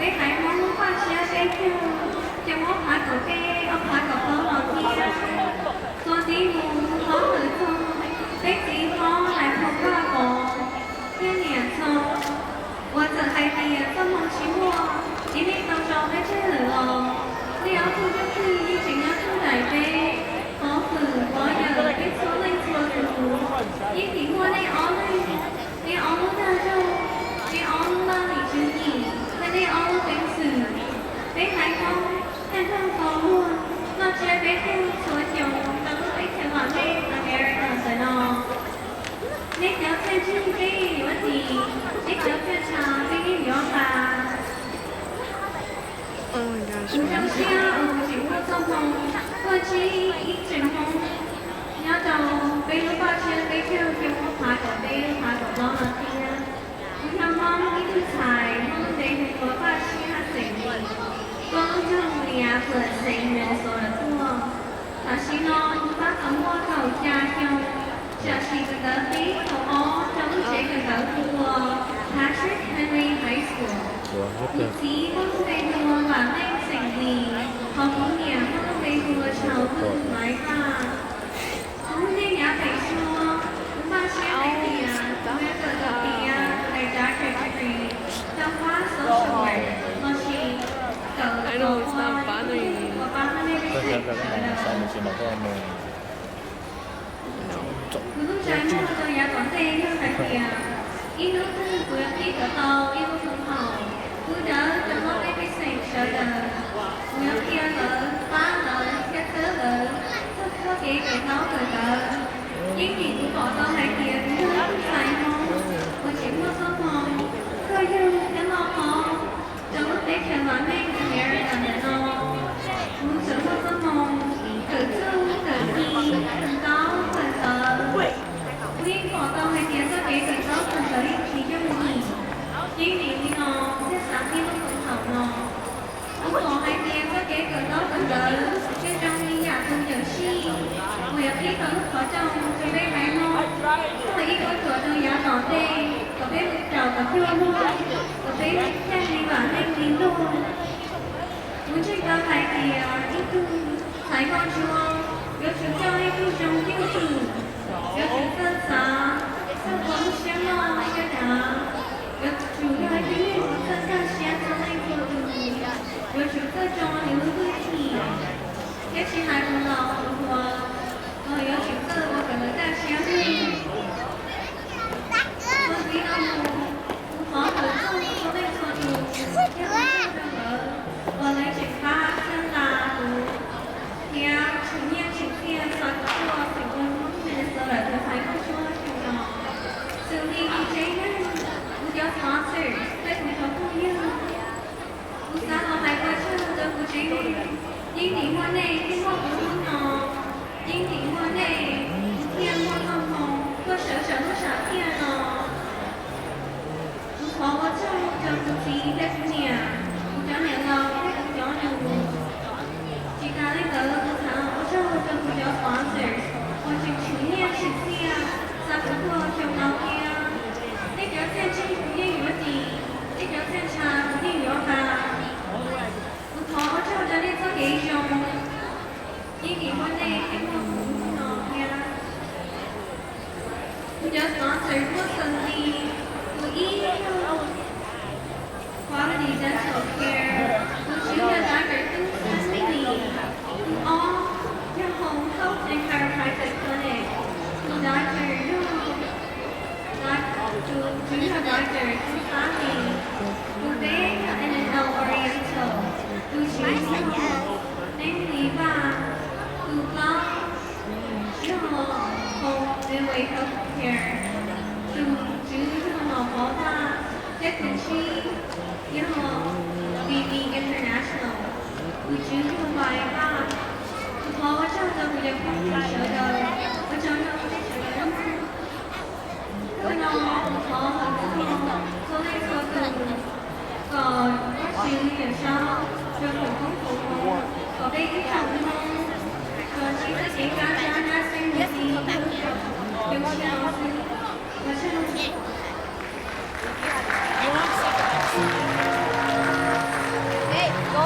Peb haiv Hmoob lub paj tshiab peb caug, xyoo ob phav kaum peb ob phav kaum plaub los thiab. Txuas ntxiv mus hlob hwm txog peb txiv hlob Hais Phoo Vaj Pov thiab niam Txhoo, uas txawm hais tias txoj hmoo tsis muaj es nej tau tso peb tseg lawm los nej ob tug leej twg yeej tseem nyob thoob daim peb, Pov Hwm, Pov Yawm, peb txhua leej txhua tus. Yeej tsis muaj nej ob leeg, nej ob lub dag zog, nej ob lub laj lim tswv yim, thiab nej ob lub peev xwm. Peb haiv Hmoob thiaj nrog tau luag noj tsiab peb caug txhua xyoo rau lub teb chaws vam meej America ntawm no. Nej cov txiaj ntsig peb yeej yuav dim, nej cov txiaj ntsha peb yeej yuav nqa. Kuv zoo siab uas kuv tseem muaj txoj hmoo tuaj ntsib ib tsev Hmoob nyob rau peb lub paj tshiab peb caug xyoo ob phav kaum peb ob phav kaum plaub no thiab. Kuv yog Hmoob ib tug ntxhais Hmoob lub npe hu ua Paj Tshiab xeem Lis, tuaj lub nroog Minneapolis xeev Minnesota tuaj. Tam sim no kuv tab tom muaj kaum xya xyoo, tam sim kawm ntawv pib kaum ob rau lub tsev kawm ntawv hu ua Patrick Henry High School. Kuv txiv muaj lub npe hu ua Vam Meej xeem Lis, hos kuv niam muaj lub npe hu ua Tshaus Lwj Maiv Vaj. Kuv lub neej yav pem suab, kuv npaj siab hais tias kuv yuav kawm kom tiav kuv daim doctorate degree rau pab social work lossis kawm kom ua ib tug ua pab hauj lwm peb xeem sawv daws. Kuv lub ntshav muag rau yav tom ntej yog hais tias ib hnub twg kuv yuav qhib kom tau ib lub koom haum pub dawb rau hauv peb pej xeem sawv daws. Kuv yuav qhia lawv, pab lawv thiab txhawb lawv txog txoj kev kawm ntaub kawm ntawv. Yeej vim kuv pom tau hais tias kuv yog ib tug ntxhais Hmoob uas tseem muaj txoj hmoo kawg yug thiab noj qab rau lub teb chaws vam meej America ntawm no. Kuv tseem muaj txoj hmoo kawm txuj kawm ci, kawm ntaub kawm ntawv. Kuv yeej pom tau hais tias txoj kev kawm ntaub kawm ntawv yeej tsis yooj yim. Yeej vim li no thiaj xav qhib lub koom haum no. Kuv pom hais tias txoj kev kawm ntaub kawm ntawv yeej zoo li yam tus cawm seej uas yuav qhib tau lub qhov rooj rau peb haiv Hmoob txog ib puas tsuam rau yav tom ntej, kom peb mus raws kom cuag luag, kom peb thiaj li vam meej li luag. Kuv ntseeg tau hais tias ib tug ntxhais nkauj ntsuab yuav tsum coj ib tug zoo ywj tsum, yuav tsum txawj xav, txawj ua lub siab loj thiab dav, yuav tsum yog ib tug neeg uas txawj nkag siab txog leej txhua tus, yuav tsum txawj tso nws lub hwj chim, thiab tsis hais tus laus tus hluas los yuav tsum txawj ua kom lawv kaj siab lug. Txuas ntxiv no mus, kuv thov hawm txog txhua leej txhua tus thiab ua tsaug rau lawv uas lawv tseem pab thiab nqa kuv, thiab tsum nyiaj tsum txiaj xa kuv tuaj xeem Hmoob Minnesota tus ntxhais nkauj ntsuab xyoo no. Xws li kuv tsev neeg, kuv cov sponsors thiab kuv cov phooj ywg, kuv xav los hais ua tsaug rau kuv tsev neeg. Yeej vim muaj nej thiaj muaj kuv hnub no, yeej vim muaj nej kuv thiaj muaj txoj hmoo tuaj sawv saum lub sam thiaj no. Kuv thov ua tsaug rau kuv txiv thiab kuv niam, kuv cov niam laus thiab kuv cov nus. Tsis tas li ntawd kuv thov ua tsaug rau kuv cov sponsors uas tseem tsum nyiaj tsum txiaj xa kuv tuaj xyoo no thiab. Nej cov txiaj ntsig kuv yeej yuav dim, nej cov txiaj ntsha kuv yeej yuav nqa. Kuv thov ua tsaug rau nej txoj kev zoo, yeej vim muaj nej thiaj muaj kuv hnub no thiab. Kuv cov sponsors muaj xws li, tus ib yog Quality Dental Care, tus tswv yog Doctor Tub Xab Mej Lis. Tus ob yog Home Health and Chiropractic Clinic, tus doctor yog, tus tswv yog Doctor Tub Xab Lis. Tus peb yog N and L Oriental, tus tswv yog Neeb Lis Vaj. Tus plaub yog Home Midway Health Care, tus tswv yog Nom Pov Vaj, thiab tus tsib yog B B International, tus tswv yog Vais Vaj. Kuv thov ua tsaug rau kuv cov phooj ywg sawv daws, ua tsaug rau nej sawv daws. Hnub no kuv thov hawm txog txhua leej txhua tus kom Vajtswv Yawm Saub tsuas foom koob foom hmoov kom peb ib tsoom Hmoob tsuas ntsib txoj kev kaj siab nyab xeeb mus ti rau xyoo tshiab no xwb. Ua tsaug.